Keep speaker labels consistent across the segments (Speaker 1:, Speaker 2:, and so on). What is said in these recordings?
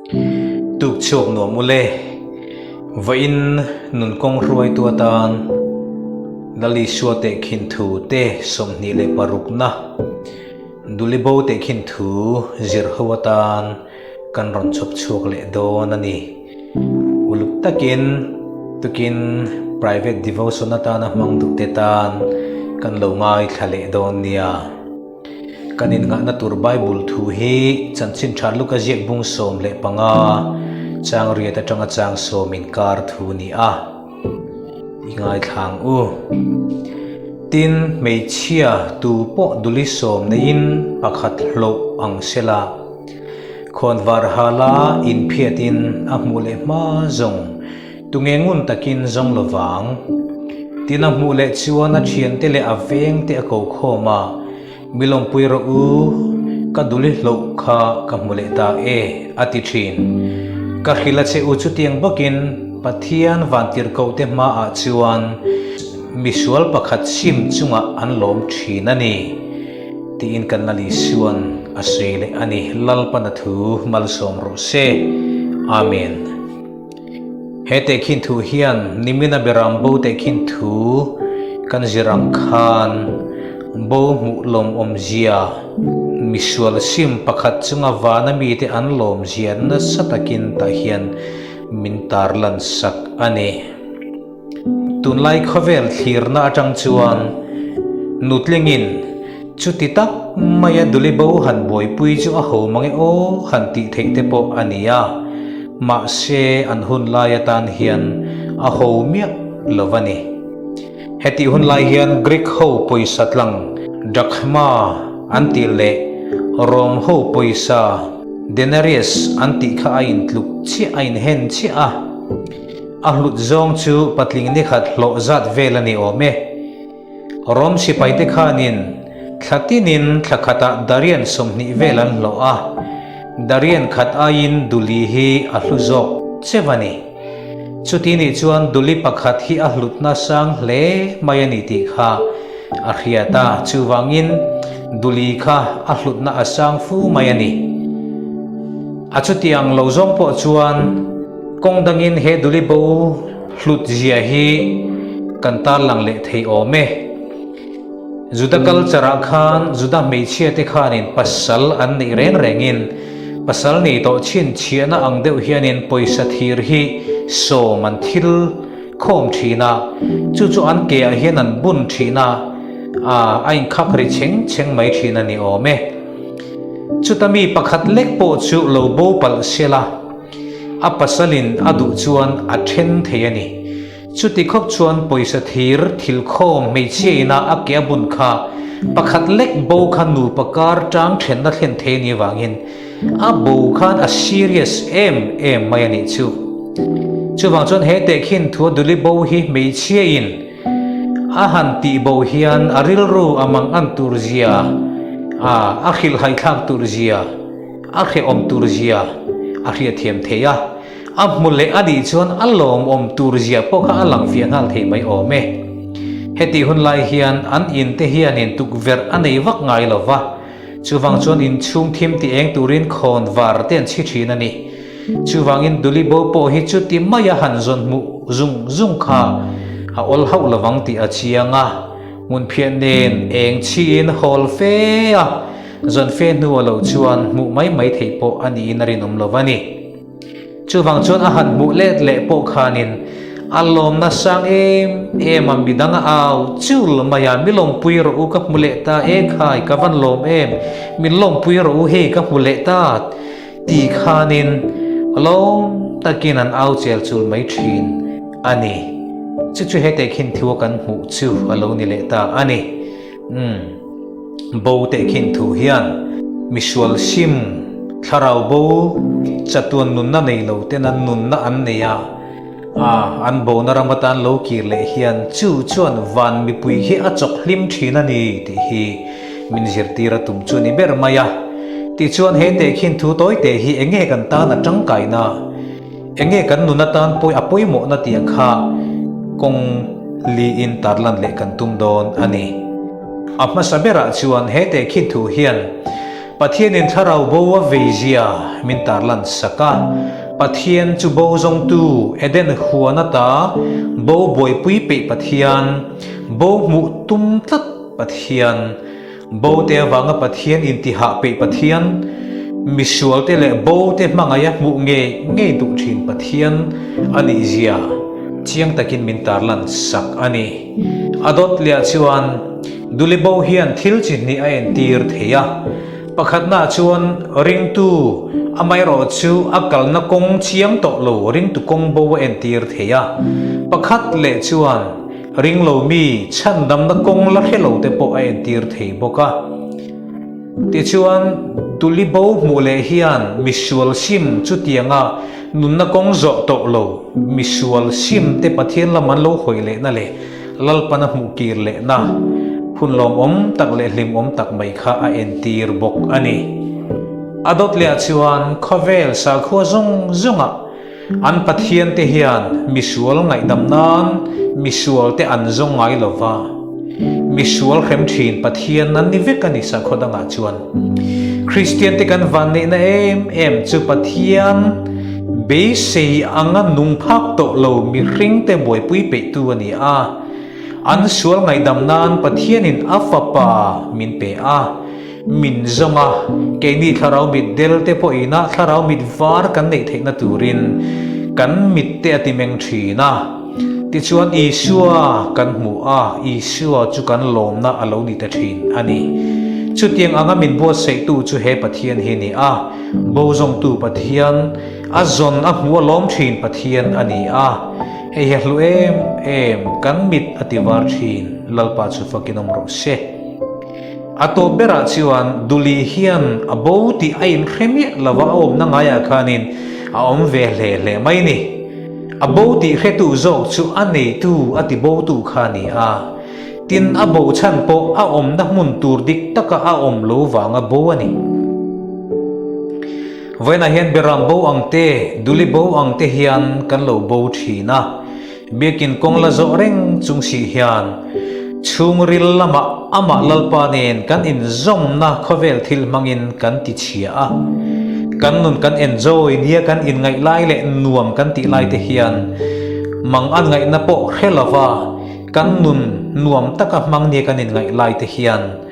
Speaker 1: Tuk chhuak nuam ule, vawiin nun kawng hruaitu atan Lal Isua tehkhin thu te 26 na Dulibo tehkhin thu zir ho atan kan rawn chhawp chhuak leh dawn a ni. Uluk takin tukin private devotion atana hmang duh te tan kan lo ngaithla leh dawn nia. Kan innghahna tur Bible thu hi Chanchin Tha Luka ziak bung 15 chang riat atanga chang sawm inkar thu ni a. I ngaithla ang u. Tin, hmeichhia tu pawh duli sawm neiin pakhat hlawh ang sela, khawnvar hala inphiatin a hmuh leh hma zawng tunge ngun takin zawng lo vang. Tin, a hmuh leh chuan a thiante leh a vengte a ko khawm a, Mi lawmpui rawh u, ka duli hloh kha ka hmu leh ta e, a ti thin. Ka hrilh a che u chutiang bawkin Pathian vantirhkohte hmaah chuan misual pakhat sim chungah an lawm thin a ni, tiin kan Lal Isuan a sawi leh a ni. Lalpana thu malsawm rawh se. Amen. He tehkhin thu hian nimina beram bo tehkhin thu kan zir ang khan bo hmuh lawmawmzia, misual sim pakhat chunga vana mite an lawmzia nasa takin tah hian min tarlan sak a ni. Tunlai khawvel thlirna atang chuan nutlingin chuti tak maia duli bo han buaipui chu a ho mang e aw han tih theih te pawh a ni a, mahse an hun lai atan hian a ho miah lo a ni. Hetih hun lai hian Greek ho pawisa tlang drachma an tih leh Rom ho pawisa denarius an tih kha a intluk chiah a inhen chiah a. A hlut zawng chu patling ni khat hlawh zat vel a ni awm e. Rom sipaite khanin thla tinin thla khatah darian 20 vel an hlawh a, darian khat aiin duli hi a hlu zawk cheu a ni. Chuti nih chuan duli pakhat hi a hlutna sang hle mai a ni tih kha a hriat a, chuvangin duli kha a hlutna a sang fu mai a ni. A chutiang lo zawng pawh chuan Kawng dangin he duli bo hlut zia hi kan tarlang leh thei awm e. Juda culture ah khan Juda hmeichhia te khanin pasal an neih reng rengin pasal nei tawh chhinchhiahna ang deuh hianin pawisa thir hi sawm an thil khawm thin a, chu chu an ke ah hian an bun thin a, a inkhak ri chheng chheng mai thin a ni awm e. Chuta mi pakhat lek pawh chu lo bo palh sela. A pasalin a duh chuan a then thei a ni. Chuti khawp chuan pawisa thir thil khawm hmeichhia ina a ke a bun kha pakhat lek bo kha nupa kar tang thenna thlen thei a nih avangin a bo khan a serious em em mai a nih chu. Chuvang chuan he tehkhin thua duli bo hi hmeichhia in a han tih bo hian a rilru a mangan tur zia a a hrilhhaithlak tur zia A hrehawm tur zia a hriatthiam thei a, a hmu leh a nih chuan a lawmawm tur zia pawh kha a lang fiah nghal thei mai awm e. Hetih hun lai hian an in te hianin tukverh a nei vak ngai lo va, chuvang chuan inchhung thim ti eng turin khawn var te an chhi thin a ni. Chuvangin Duli bo pawh hi chuti maia han zawn hmuh zung zung kha a awl hauh lovang tih a chiang a, hmunphiah nen eng chhiin hawl fe a, Zawn fe hnu a lo chuan hmuh mai mai theih pawh a niin a rinawm lo va ni. Chuvang chuan a han hmuh let leh pawh khanin a lawmna sang em em a midang a au chul mai a, mi lawmpui rawh u ka hmu leh ta e khai ka van lawm em, min lawmpui rawh u hei ka hmu leh ta ti khanin lawm takin an au chel chul mai thin a ni. Chu chu hete khin thu a kan hmuh chu a lo ni leh ta a ni. Umm. Bo tehkhin thu hian misual sim, thlarau bo, chatuan nunna nei lo ten an nunna an nei a, a an bona ram atan lo kir leh hian chu chuan van mipui hi a chawk hlim thin a ni tih hi min zirtir a tum chu a ni ber mai a. Tichuan he tehkhin thu tawi teh hi enge kan tan a tangkaina? Enge kan nun atan pawi a pawimawhna tih kha kawng liin tarlan leh kan tum dawn a ni. A hmasa berah chuan he tehkhin thu hian. Pathianin thlarau bo a vei zia min tarlan sak a. Pathian chu bo zawngtu Eden huan ata bo buaipui peih Pathian, bo hmuh tum tlat Pathian, bo te avanga Pathian intihah peih Pathian, misualte leh bo te hmangaih a hmuh ngei ngei duh thin Pathian a nih zia chiang takin min tarlan sak a ni. A dawt leh chuan Duli bo hian thil chi hnih a entir thei a. Pakhatnaah chuan ringtu amaherawh chu a kalna kawng chiang tawh lo ringtu kawng bo a entir thei a. Pakhat leh chuan ringlo mi chhandamna kawng la hre lo te pawh a entir thei bawk a. Tichuan tuli bo hmuh leh hian misual sim chutianga nunna kawng zawh tawh lo misual sim te Pathian lam an lo hawi lehna leh Lalpan a hmuh kir lehna hun lawmawm tak leh hlimawm tak mai kha a entir bawk a ni. A dawt lehah chuan khawvel sakhua zawng zawngah an Pathiante hian misual ngaihdam nan misualte an zawng ngai lo va, misual hrem thin Pathian an ni vek a ni sakhua dangah chuan. Kristiante kan vanneihna em em chu Pathian Beisei anga nung phak tawh lo mihringte buaipui peihtu a ni a. An sual ngaihdam nan Pathianin a Fapa min pe a, min zawng a, keini thlarau mit del te pawhin a thlarau mit var kan neih theihna turin kan mit te a ti meng thin a. Tichuan Isua kan hmu a, Isua chu kan lawmna a lo ni ta thin a ni. Chutiang anga min buatsaihtu chu he Pathian hi a ni a. Bo zawngtu Pathian, a zawn a hmu a lawm thin Pathian a ni a, hei hi a hlu em em, kan mit a ti var thin, Lalpa chu fakin awm rawh se. A tawp berah chuan Duli hian a bo tih a inhre miah lova a awmna ngaiah khanin a awm ve hle hle mai ni. A bo tih hretu zawk chu a neitu a ti botu kha a ni a, Tin, a bo chhan pawh a awmna hmun tur dik taka a awm lo vanga bo a ni. Vawiinah hian Beram bo ang te, Duli bo ang te hian kan lo bo thin a. Biakin kawng la zawh reng chung si hian chhungril lamah amah Lalpa nen kan inzawmna khawvel thil hmangin kan ti chhia a. Kan nun kan enjoy nia kan inngaih lai leh nuam kan tih lai te hian mang an ngaihna pawh hre lova Kan nun nuam taka hmang nia kan inngaih lai te hian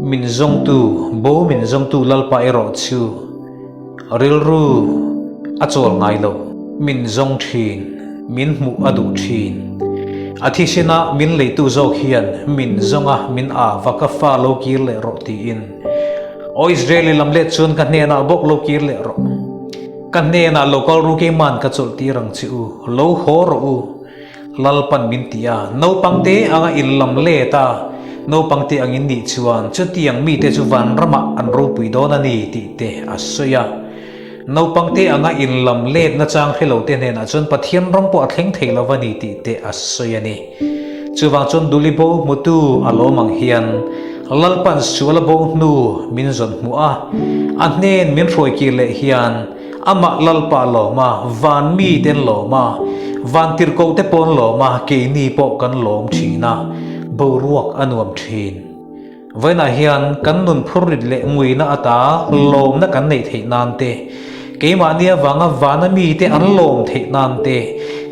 Speaker 1: min zawngtu, bo min zawngtu Lalpa erawh chu rilru a chawl ngai lo. Min zawng thin, min hmuh a duh thin. A thisena min leitu zawk hian min zawng a, min a va ka fa lo kir leh rawh tiin. Aw Israel i lam let chuan ka hnenah bawk lo kir leh rawh. Ka hnenah lo kal ru keiman ka chawlh tir ang che u, lo haw rawh u. Lalpan min ti a, naupangte anga in lam let a, naupangte angin nih chuan chutiang mite chu vanramah an ropui dawn a ni tih te a sawi a. Naupangte anga in lam let nachang hre lote hnenah chuan Pathian ram pawh a thleng thei lo a ni tih te a sawi a ni. Chuvang chuan Duli bo hmutu a lawm ang hian Lalpan sual a bo hnu min zawn hmuh a, a hnen min hruai kir leh hian Amah Lalpa lawm a, van mite an lawm a, van tirhkohte pawh an lawm a, keini pawh kan lawm thin a, boruak a nuam thin. Vawiinah hian kan nun phurrit leh nguina ata lawmna kan neih theih nan te, keimahni avanga vana mite an lawm theih nan te,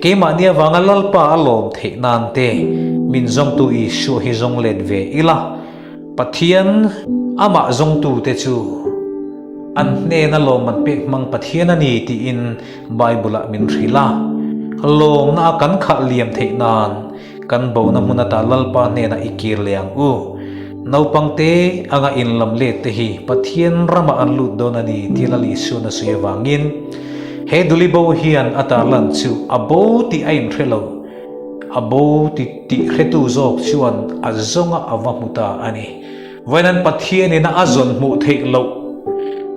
Speaker 1: keimahni avanga Lalpa a lawm theih nan te min zawngtu Isua hi zawng let ve ila. Pathian amah zawngtute chu an hnena lawmman pek hmang Pathian a ni tiin Bible-ah min hrilh a. Lawmna a kan khalh liam theih nan kan bona hmun ata Lalpa hnenah i kir leh ang u. Naupangte anga inlam let te hi Pathian ramah an lut dawn a ni tih Lal Isuan a sawi avangin he duli bo hian a tarlan chu a bo tih a inhre lo. A bo ti tih hretu zawk chuan a zawnga a va hmu ta a ni. Vawiin Pathianin a zawn hmuh theih loh,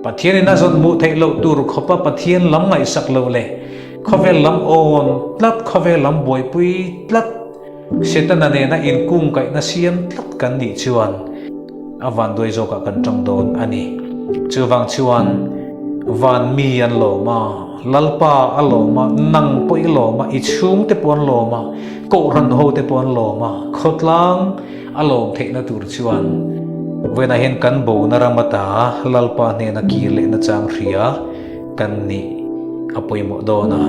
Speaker 1: Pathianin a zawn hmuh theih loh tur khawpa Pathian lam ngaihsak loh leh khawvel lam awn tlat, khawvel lam buaipui tlat, Setana nena inkungkaihna siam tlat kan nih chuan a vanduai zawkah kan tang dawn a ni. Chuvang chuan van mi an lawm a. Lalpa a lawm a, nang pawh i lawm a, i chhungte pawh an lawm a, kohhran ho te pawh an lawm a, khawtlang a lawm theihna tur chuan. Vawiinah hian kan bona ram ata Lalpa hnena kir leh nachang hria kan nih a pawimawh dawn a.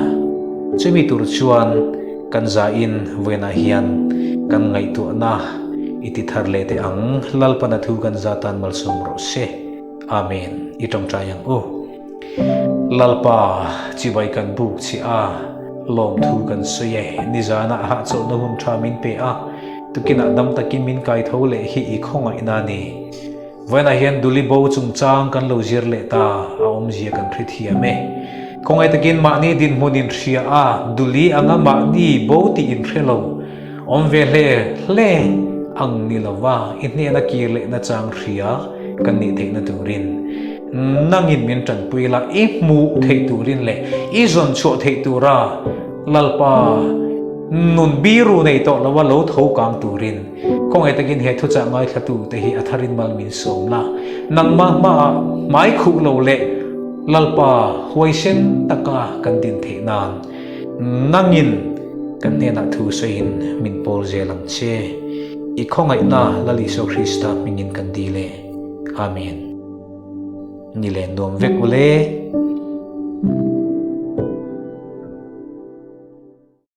Speaker 1: Chumi tur chuan kan zain vawiinah hian kan ngaihtuahna i ti thar leh teh ang. Lalpan a thu kan za tan malsawm rawh se. Amen. I tawngtai ang u. Lalpa, chibai kan buk che a, lawmthu kan sawi e. Nizanah hahchawlhna hun tha min pe a, tukinah dam takin min kai tho leh hi i khawngaihna a ni. Vawiinah hian Duli bo chungchang kan lo zir leh ta, a awmzia kan hrethiam e. Khawngaih takin mahni dinhmun inhria a, Duli anga mahni bo tih inhre lo, Awm ve hle hle ang ni lova i hnena kir leh nachang hria kan nih theihna turin nangin min tanpui la, i hmuh theih turin leh i zawn chhuah theih tura Lalpa nun biru nei tawh lova lo tho kang turin khawngaih takin he thuchah ngaithlatu te hi a tharin mal min sawm la, nangmah hmaah hmai khuh lo leh Lalpa huaisen taka kan din theih nan. Nangin kan hnenah thu sawiin min pawl zel ang che. I khawngaihna Lal Isua Krista hmingin kan dil e. Amen. Ni len nuam vek ule.